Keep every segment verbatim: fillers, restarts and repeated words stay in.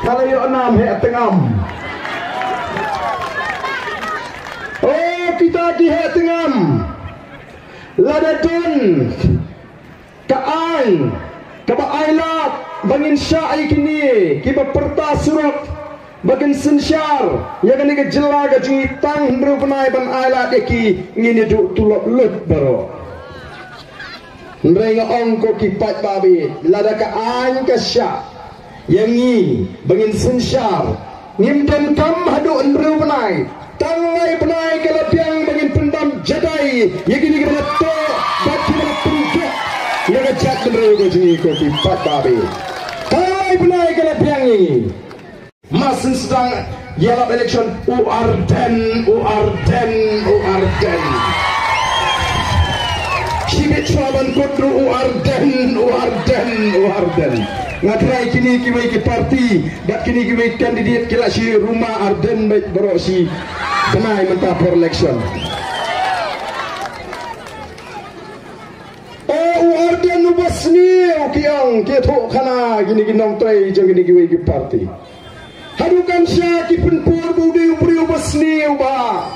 Ka la ïoh nam heh tngam. O kita ki heh tngam. Lada don ka aiñ kaba ailad ba ngin shah ïa kine kiba pyrta surok ba kin synshar ïa kane ka jylla ka jong ngi tang hynriew bnai ban ailad ïa ki, ngin ïa duh tulop lut baroh. Hynrei nga ong ko ki paidbah, lada ka aiñ ka shah ïa ngi ba ngin synshar, ngim donkam haduh hynriew bnai. Tang lai bnai ka la biang ba ngin pynbam jadai ïa kine kiba la toh bad kiba la pynjot ïa ka jaitbynriew ka jong ngi ko ki paidbah. Tang lai bnai ka la biang ïa ngi. Mar syn sdang ïalap election, u Ardent, u Ardent, u Ardent. Shibit shuwa ban kut ruh u Ardent, u Ardent, u Ardent. Nga trai kine kiwei ki parti bad kine kiwei ki candidate ki la shi ruma Ardent bad baroh shi bnai mynta por election. O u Ardent uba sniew, ki ong ki thoh khana kine ki nongtrei jong kine kiwei ki parti. Haduh kan sha ki pynpur ba u dei u briew ba sniew ba.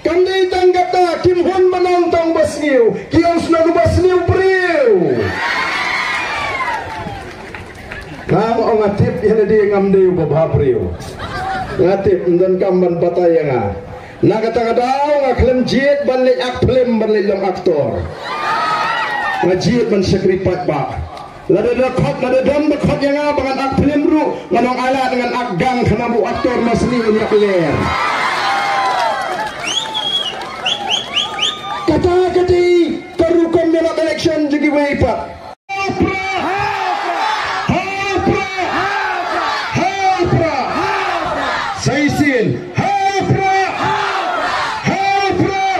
Kam dei tang kata, kim hun ba nang tang ba sniew, ki ong sniew ba sniew briew. Ngam ong nga tip ïa lade ngam dei uba bha briew. Nga tip ym donkam ban batai ïa nga. Na kata ka daw nga khlem jied ban leit ak film ban leit long aktor. Nga jied ban shakri paidbah. Lada da khot, lada dang da khot ïa nga ba ngan ak film ruh, ngan ong ailad ngan ak gang khana ba u aktor ma sniew ïa ler. Kata ka dei ka rukom ïalap election jong kiwei pat. Ha u Prah! Ha u Prah! Ha u Prah! Sa shisien. Ha u Prah! Ha u Prah!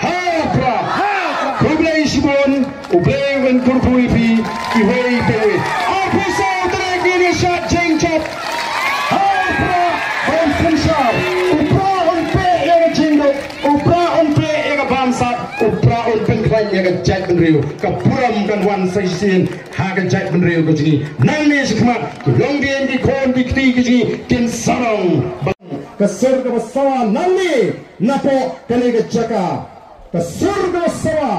Ha u Prah! Khublei shibun. U Blei un kyrkhu ïa phi iwei pa iwei. Arphew saw tarik ngin ïa shad jingjop. Ha u Prah ban synshar. U Prah un peh ïa ka jingduk. U Prah un peh ïa ka bamsap. U Prah un pynkhlaiñ ïa ka jaitbynriew. Ka burom kan wan sa shisien ha ka jaitbynriew ka jong ngi. Nangne shakhmat ki longdien ki khun ki kti ki jong ngi kin sarong. Ka sur kaba sawa nangne napoh kane ka jaka. Ka sur kaba sawa.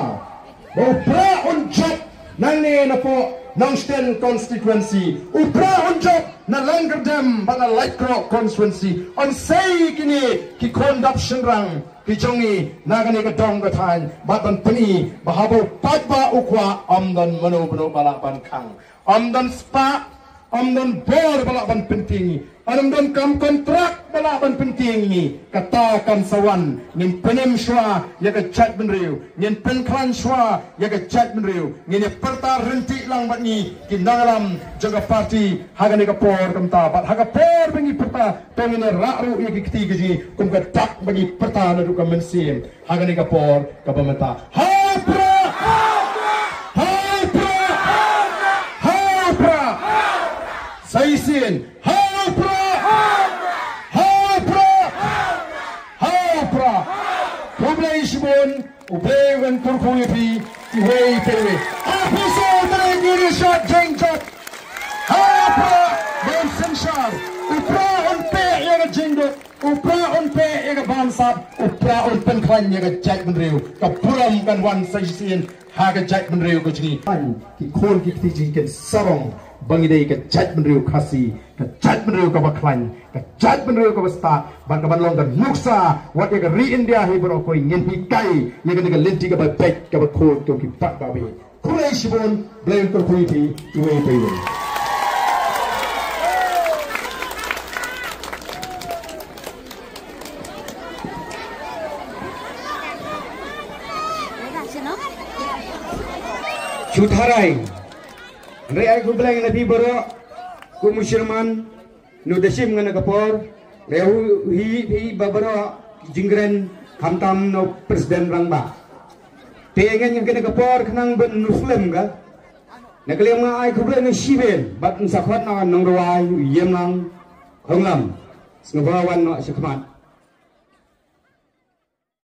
Ba u Prah un jop nangne napoh Nongstoiñ constituency. U Prah un jop na Laitkerdem bad na Laitkroh constituency. Yn sei kine ki khun dap shynrang ki jong ngi na kane ka dong ka thaiñ bad ban pyni ba haba u paidbah u kwah ym don mano mano ba lah ban khang. Ym don spah, ym don bor ba lah ban pyntieng ngi. Ym don kam kontrak ba lah ban pyntieng ngi. Kata kan sa wan, ngin pynim shuwa ïa ka jaitbynriew, ngin pynkhlaiñ shuwa ïa ka jaitbynriew, ngin ïa pyrta ryntih lang bad ngi ki nongïalam jong ka parti ha kane ka por kumta bad ha ka por ba ngi pyrta to ngin ïa rah ruh ïa ki kti ki jong ngi kum ka dak ba ngi pyrta naduh ka mynsiem. Ha kane ka por kaba mynta. Ha u Prah! Ha u Prah! Ha u Prah! Sa shisien. Ha u Prah! Ha u Prah! Ha u Prah! Khublei shibun, U Blei un kyrkhu ïa phi iwei pa iwei. Arphew saw tarik ngin ïa shad jingjop. Ha u Prah ban synshar. U Prah un peh ïa ka jingduk. U Prah un peh ïa ka bamsap, u Prah un pynkhlaiñ ïa ka jaitbynriew. Ka burom kan wan sa shisien ha ka jaitbynriew ka jong ngi. Ki khun ki kti jong ngi kin sarong ba ngi dei ka jaitbynriew Khasi, ka jaitbynriew kaba khlaiñ, ka jaitbynriew kaba stad, bad kaban long ka nuksa wat ïa ka ri India hi baroh kawei. Ngin hikai ïa kane ka lynti kaba beit kaba khuid ko ki paidbah. Khublei shibun, Blei un kyrkhu ïa phi iwei pa iwei. Shu tharai. Hynrei ai khublei na phi baroh, kum u chairman, ngi da shim ngan na ka por, leh u hi hi ba baroh ki jingkren khamtam na u president rangbah. Te ngan ngan kane ka por khnang ban nuslem ka. Na ka liang nga ai khublei na shibun, bad ngan sa khot na nong rwai, u Ïemlang Khonglam. Sngewbha wan noh shakhmat.